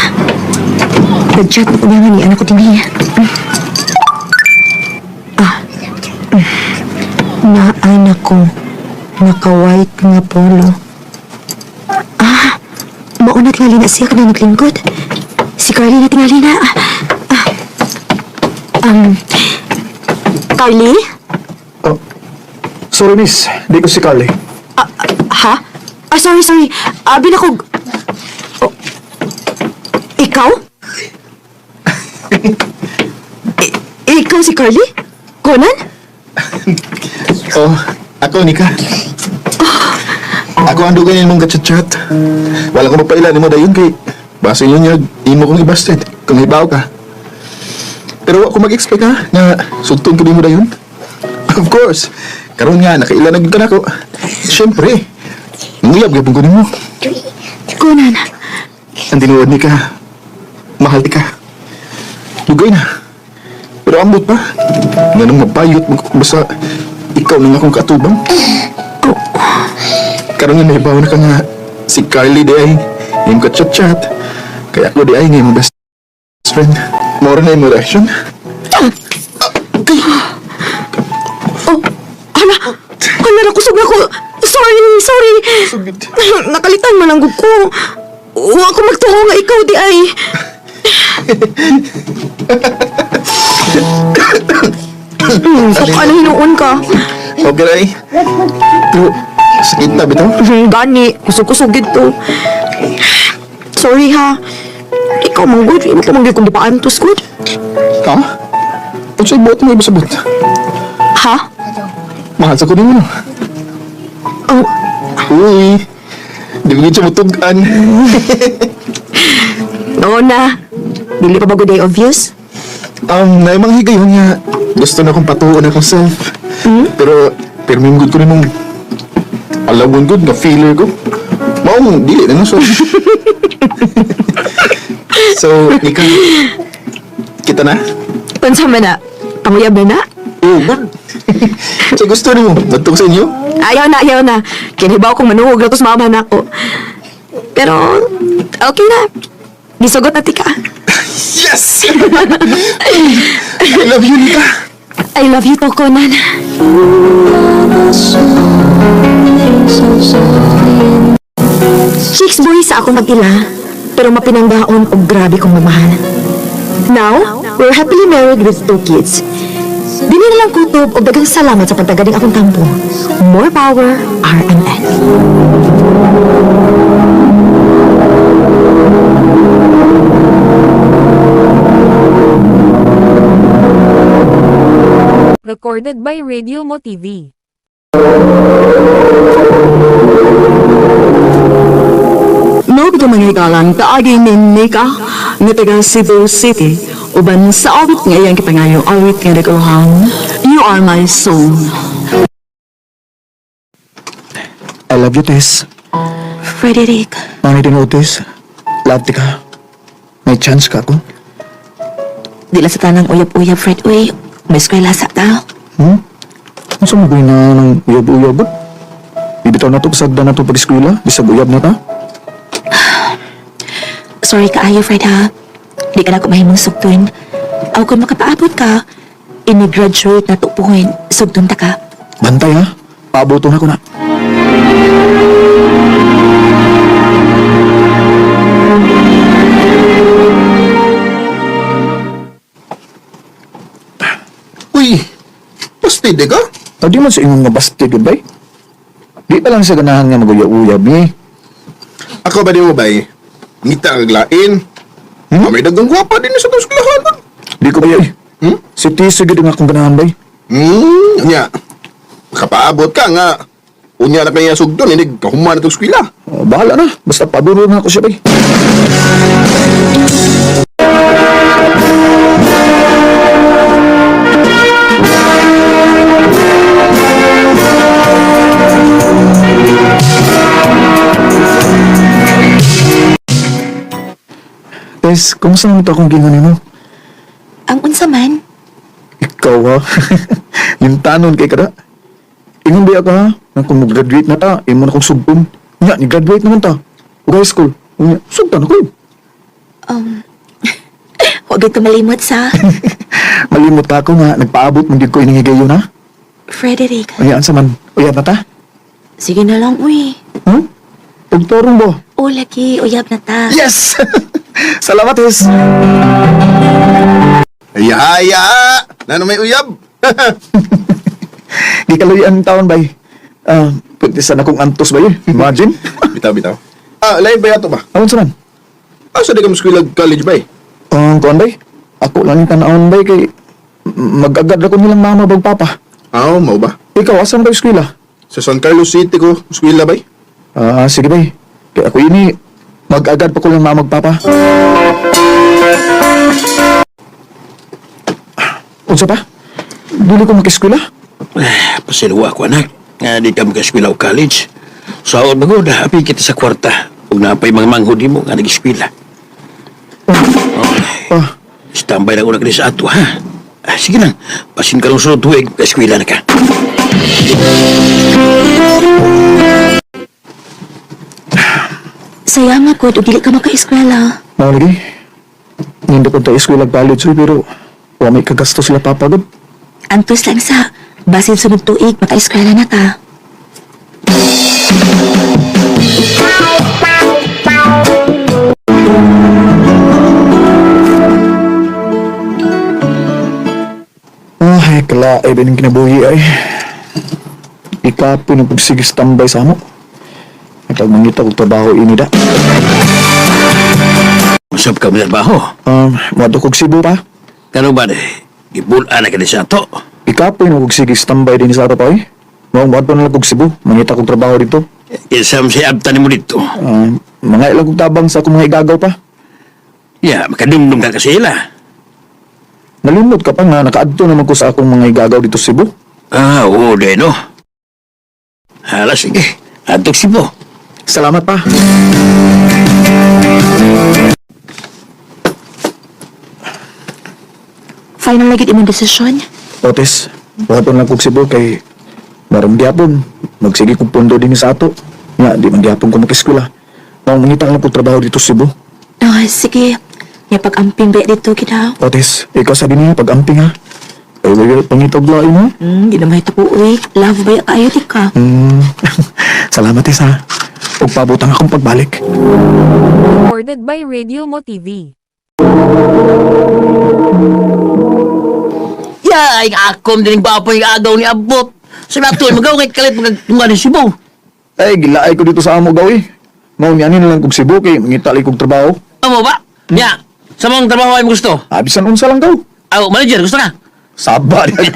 D: Nag-chat na ko niya nga ni anak ko dinhi. Ah. Naanak ko. Naka-white nga polo. Ah, mauna tingali na siya kanang naglingkod. Si Carly na tingali na. Ah, ah. Carly?
B: Oh, sorry miss, di ko si Carly.
D: Ah, ah, ha? Ah, sorry, sorry. Abi na ko... Oh. Ikaw? Ikaw si Carly? Conan?
B: Oh, ako ni ka. Ako ang dugan mong kachat-chat. Wala ko mapaila nimo dayon kay base yun niya imo kong ibasted kung hibaw ka. Pero wa ko mag-expect ha nga sugton ko nimo dayon. Of course. Karon nga nakaila na gyud ka nako. Syempre. Nguyab gyud ko nimo.
D: Conan.
B: Ang tinuod ni ka. Mahal ti ka. Lugay na. Pero ambot pa. Nganong mapayot mo ko basta ikaw nang akong katubang. Karon nga nahibaw na ka nga si Carly di ay iyong ka-chat-chat. Kaya ako di ay nga imong best friend. Mora na imong reaction.
D: Oh, hala. Hala, nakusog na ko. Sorry, sorry. Nakalitan man ang ko. Wa ko magtuo nga ikaw di ay. So, ano hinuon ka?
B: Okay ray. Pero sakit na bitaw.
D: Gani, kusog-kusog gito. Sorry ha. Ikaw man good, imo pa man gyud kung gipaantos good.
B: Ha? Unsay buot mo ibasabot?
D: Ha?
B: Mahal sa ko nimo no.
D: Oh,
B: Uy. Di mo gyud siya mutug-an.
D: no na. Dili pa ba good day obvious?
B: Naimang higayon nga gusto na akong patuon akong self. Pero, pero may good ko rin mong alawon good nga feeler ko. Maong, dili na no, so. So, Nika, kita na?
D: Pansa man na. Panguyab na na?
B: Oh, good. So, gusto nimo, nagtong sa inyo?
D: Ayaw na, ayaw na. Kinibaw kong manuhog na to sa mama na ako. Pero, okay na. Gisugot na tika.
B: Yes! I love you, Nika.
D: I love you to, Conan. Chicks boy sa akong pag-ila, pero mapinanggaon og grabe kong mamahal. Now, we're happily married with two kids. Dili na lang kutob og daghang salamat sa pagtagaling akong tampo. More power, RMN.
F: Recorded by Radio Mo TV.
A: Mao bitaw mga higalang kaagi ni Nika nga taga Cebu City uban sa awit nga iyang gipangayo awit nga naguluhan You Are My Soul.
B: I love you, Tess.
H: Frederick,
B: Mangit din Tess. Love ti ka. May chance ka ko.
H: di lang sa tanang uyab-uyab, Fred. Uy, may eskwela sa ta.
B: Hmm? Ano sa mga na ng uyab-uyab? Bibitaw na to, pasagda na to pag-eskwela. Bisag uyab na ta.
H: Sorry kaayo, Fred, ha? Di ka na ko mahimong sugton. Aw kung makapaabot ka, ini-graduate na to puhon, sugton ta ka.
B: Bantay ha. Paaboto na ko na.
M: Uy, pastide ka?
B: Ah, di man sa imong nga bastid yun, bay. Di pa lang sa ganahan nga maguya-uyab ni.
M: Ako ba di mo, bay? Ngita kag lain.
B: Hmm?
M: May dagang gwapa din sa itong eskwelahan.
B: Di ko ba eh.
M: Hmm?
B: Si Tisa gid nga akong ganahan, bay.
M: Nya. Makapaabot ka nga. Unya na kaya sugdon, hindi kahuman na itong eskwela.
B: Ah, bahala na. Basta paburo na ako siya, bay. Tess, kumusta naman ito akong gingon nimo?
H: Ang unsa man,
B: Ikaw ha? Yung tanon kay kada. Ingon ba ako ha? Nga kung mag-graduate na ta, imo na kong sugpon. Nya, ni-graduate naman ta. Ug high school. Unya, sugtan ako.
H: Huwag ka malimot sa
B: Malimot ka ako nga, nagpaabot man gyud ko ining higayon ha.
H: Frederick.
B: Unya, ansa man, uyab na ta?
H: Sige na lang, uy.
B: Hmm? Pagtorong ba?
H: O lagi, uyab na ta.
B: Yes! Salamat, Tess!
M: Ayaya! Nano may uyab?
B: Gikaluyan ang taon, bay. Ah, pwede sana kong antos, bay. Imagine.
M: Bitaw, bitaw. Ah, lain ba yato ba?
B: Aon sa man?
M: Asa di ka mo eskwela college, bay?
B: Ang kuan, bay? Ako lang yung tanawon, bay, kay mag-agad ako nilang mama bag papa.
M: Ah, mau ba?
B: Ikaw, asan ba yung eskwela?
M: Sa San Carlos City ko, eskwela, bay.
B: Ah, sige, bay. Kaya ako ini, mag-agad pa ko lang mama papa. Unsa pa? Dili ko makiskwela?
K: Pasilwa ko anak. Nga di ka makaeskwela o college. Sa so, magod, happy kita sa kwarta. Ug napay mga manghod mo nga nag-eskwela.
B: Ah,
K: Standby lang una ka sa ato, ha? Ah, sige lang. Pasin ka sunod tuig, eskwela na ka.
H: Sayang ako, ug dili ka maka-eskwela.
B: mao lagi. Nindot ko ta eskwela college, oy, pero wa may kagasto sila papa gud.
H: Antos lang sa, basin sunod tuig, maka-eskwela na ta.
B: Ay, kala ay bining kinabuhi ay. Ikapoy ng pagsigis tambay sa amo. Itag mangita kog trabaho ini da.
K: Usap ka mo trabaho.
B: Moadto kog Cebu pa.
K: Kano ba, eh? Gibulaan na ka sa ato.
B: Ikapoy ng pagsigis tambay din sa ato pa ay. Mao moadto na lang kog Cebu, mangita kog trabaho dito.
K: Kinsa man siya abtan mo dito.
B: Mga ilang kog tabang sa akong mga igagaw pa.
K: Ya, makadumdum ka kasi ila.
B: Nalimot ka pa nga nakaadto naman ko sa akong mga igagaw dito sa Cebu.
K: Ah, oo, de, no? Hala, sige. Adtok Cebu.
B: Salamat pa.
H: Final na gid imong desisyon.
B: Otis, buhaton lang kog Cebu kay marang gyapon. Magsige kog pundo din sa ato. Nga, di man gyapon ko makeskwela. Mao mangita lang kog trabaho dito sa Cebu.
H: Ah, sige. Nya pag-amping ba dito kita.
B: Otis, ikaw sabi niya pag-amping ha. Ay, wala pangitog lain ha.
H: Ginamay to ko, uy. Love ba kayo di ka?
B: Salamat, Tis ha. Ug pabutang akong pagbalik.
F: Recorded by Radio Mo TV.
K: Ya, ay akom din bapoy agaw ni abot. Sa nato magaw kay kalit magtunga ni Cebu.
B: Ay, gilaay ko dito sa amo gawi. Mao ni ani na lang kog Cebu kay mangita kog trabaho.
K: Amo ba? Ya, sa mong trabaho ay mo gusto.
B: Ah, bisan unsa lang gaw.
K: Aw, manager gusto ka?
B: Saba di ay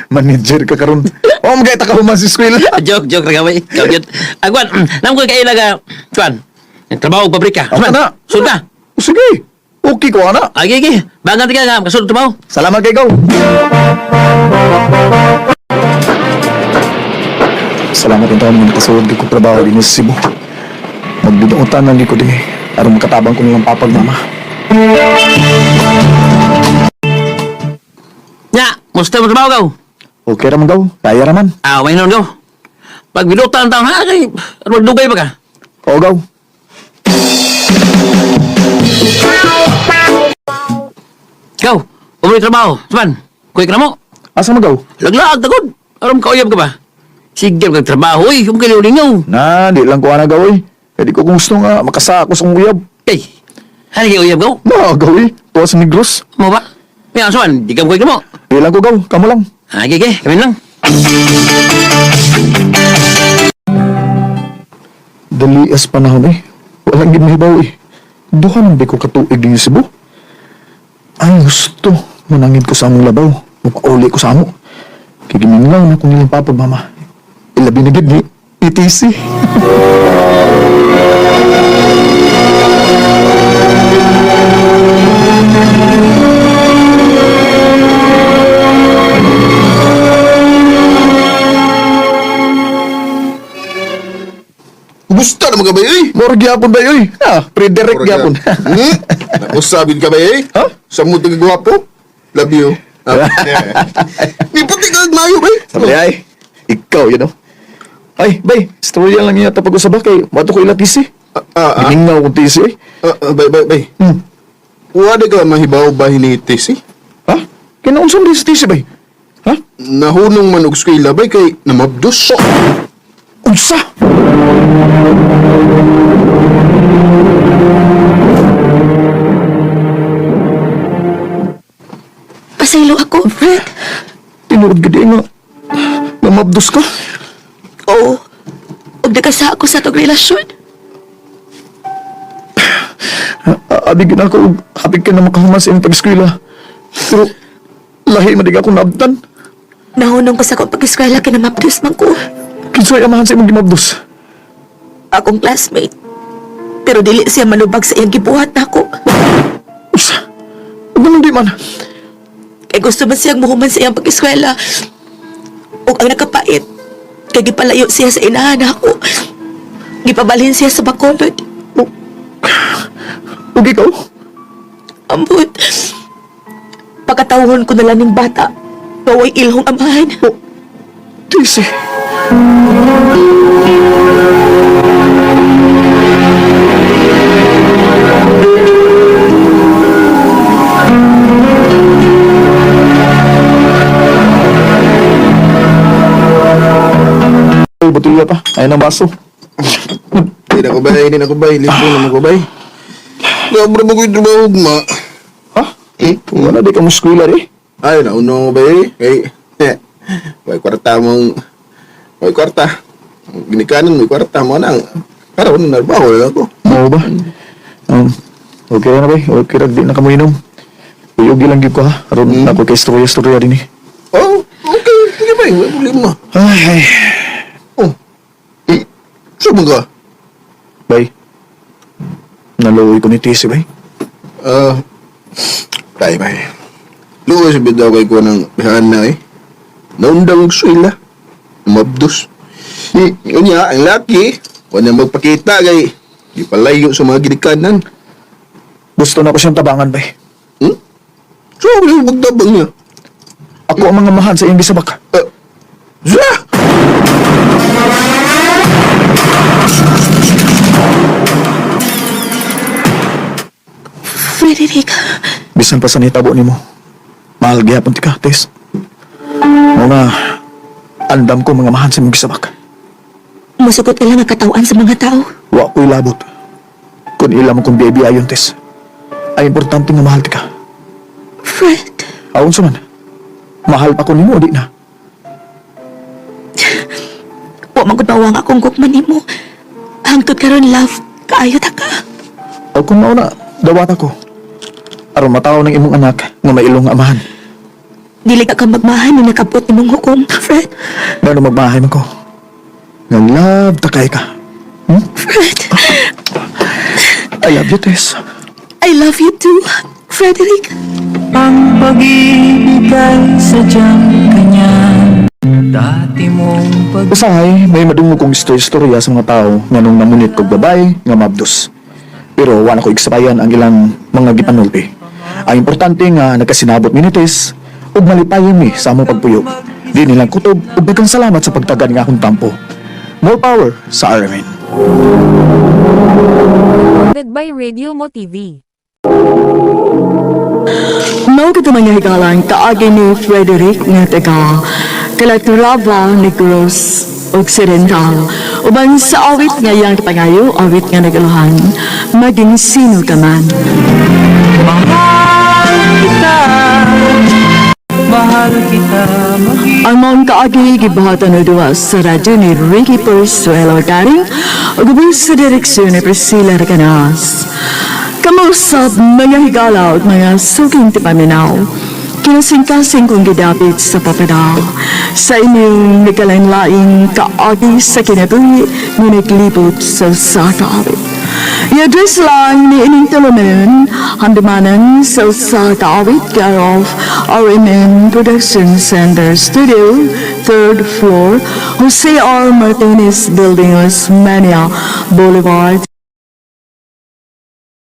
B: manager ka karon. Oh, magay ta ka human sa eskwela.
K: Joke, joke ra gaway. Joke yun. Agwan, nam ko kay ilaga kuan. Trabaho og pabrika.
B: Ako na.
K: Sud ka.
B: Sige. Okay ko ana.
K: Agi agi. Bangan ka nga kasulod trabaho.
B: Salamat kay gaw. Salamat din taon nga nakasuod ko trabaho din sa Cebu. Magduduotan lang ko din aron makatabang ko nilang papag mama.
K: Nya, musta mo trabaho gaw?
B: Okay ra man gaw, kaya ra man.
K: Ah, may noon gaw. Pag binutan taon ha kay aron dugay ba ka?
B: Oo gaw.
K: Ikaw, umuli trabaho. Saman, kuy ka na mo.
B: Asa magaw?
K: Laglaag, tagod. Aram ka uyab ka ba? Sige kag trabaho, uy. Kung kaliw-lingaw.
B: Na, di lang ko ana gaw eh. Kaya di ko gusto nga makasako sa akong uyab.
K: Kay, ano kay uyab gaw?
B: Na, gaw eh. Tuwa sa Negros.
K: Mo ba? May asuan, di ka mo kuy ka mo.
B: Di lang ko gaw, kamo lang.
K: Ah, okay, kami lang.
B: Dali as panahon eh. Walang gid mahibaw eh. Duha nang di ko katuig din sa Cebu. Ay, gusto. Manangid ko sa among labaw. Mapauli ko sa amo. Kay gimingaw na kong ilang papag, mama. Ilabi na gid ni ETC.
M: Kumusta naman ka ba eh?
B: Moro gyapon ba oy? Ah, Frederick gyapon.
M: Nausabin ka ba eh?
B: Ha?
M: Sa mo gwapo? Love you. Ah, May puti ka mayo ba eh?
B: Sabi ay, ikaw yun oh. Ay, bay, storya lang yata pag-usaba kay wato ko ila TC. Gimingaw kong TC eh.
M: Bay, bay, bay. Wala ka mahibaw ba hinitis eh?
B: Ha? Kinaunsan din sa TC bay? Ha?
M: Nahunong man og eskwela bay kay namabdos.
B: Unsa?
H: Pasaylo ako, Fred.
B: Tinuod gid nga. Namabdos ka?
H: Oo. Ug nagkasa ako sa atong relasyon.
B: Abi gid ako og happy ka na makahuman sa imong pag-eskwela. Pero lahi man dig ako naabtan.
H: Nahunong ko sa akong pag-eskwela kay namabdos man ko.
B: Kinsay amahan sa imong gimabdos?
H: Akong classmate. Pero dili siya manubag sa iyang gibuhat nako.
B: Unsa? Ug nganong di man?
H: Kay gusto man siyang muhuman sa iyang pag-eskwela. Ug ang nakapait, kay gipalayo siya sa inahan nako. Gipabalhin siya sa Bacolod.
B: Ug ikaw?
H: Ambot. Pagkatawhon ko na lang ning bata. Gaway ilhong amahan.
B: Oh, TC. Ay, botella pa. Ay, ng baso.
M: Hindi na ko bay, hindi na ko bay. Libre naman ko bay. Sobra mo ko yung trabaho ma.
B: Ha? Eh, wala di ka mo eskwela eh.
M: Ay, nauna ko bay. Kay, may kwarta mong, may kwarta. Ginikanan, may kwarta mo nang. Karon, narbaho lang ako.
B: Mao ba? Okay na ba? Okay ra di na ka mo inom. Uyog lang gyud ko ha. Aron ako kay istorya-istorya din eh.
M: Oh, okay. Sige bay, may problema.
B: Ay, ay.
M: Oh. Eh, saan mo ka?
B: Bay. Naluoy ko ni TC, bay.
M: Ah, bay, bay. Luwas bitaw kay ko ng bihaan na eh. Naundang og swela. Mabdos. Unya, ang laki, wala magpakita kay gipalayo sa mga ginikanan.
B: Gusto na ko siyang tabangan, bay.
M: Hmm? So, wala yung magtabang niya.
B: Ako ang mga mahan sa iyong gisabak.
M: Zah!
H: Frederick,
B: Bisan pa sa nitabo nimo. Mahal gyapon ti ka, Tess. Mga andam ko mga mahan sa imong gisabak.
H: musugot ila nga katawan sa mga tao.
B: Wa ko'y labot. Kung ila mo kong biyabiya ayon, Tess. Ay importante nga mahal ti ka.
H: Fred,
B: Aon sa man. Mahal pa ko nimo, di na.
H: wa man gud mawang akong gugma nimo. Hangtod karon love, kaayo ta ka.
B: O kung mauna, dawat ako. Aron mataw ng imong anak nga may ilong amahan.
H: Dili ka magmahan ni nakabot nimong hukom, Fred.
B: Ngano magmahay man ko. Nga love ta kay ka. Hmm?
H: Fred,
B: I love you, Tess.
H: I love you too, Frederick.
L: Ang pag-ibig ay sadyang kanya. Dati mong pag
B: Usahay, may madungog kong istorya-istorya sa mga tao nga nung namunit kog babae nga mabdos. Pero wala ko igsabayan ang ilang mga gipanulti. Ang importante nga nagkasinabot mi ni Tess ug malipayon mi sa among pagpuyo. Di nilang kutob ug daghang salamat sa pagtagan nga akong tampo. More power sa RMN.
F: Recorded by Radio Mo TV.
A: Mao kato, mga higalang, kaagi ni Frederick nga taga Calatrava, Negros Occidental. Uban sa awit nga iyang pangayo, awit nga nag-uluhan, "Maging Sino Ka Man."
L: Mahal kita, mahal kita maging
A: Ang maong kaagi gibuhatan o duwa sa radyo ni Ricky Persuelo Garing ug ubos sa direksyon ni Priscilla Recanas. Kamausap, mga higala at mga suking tipaminaw. Kinasingkasing kong gidapit sa papadal sa inyong nagkalain-laing kaagi sa kinabuhi nga naglibot sa usa ka awit. I-address lang ni ining tulumanon, Handumanan sa Usa Ka Awit, care of RMN Production Center Studio, third floor, Jose R. Martinez Building, Osmeña Boulevard.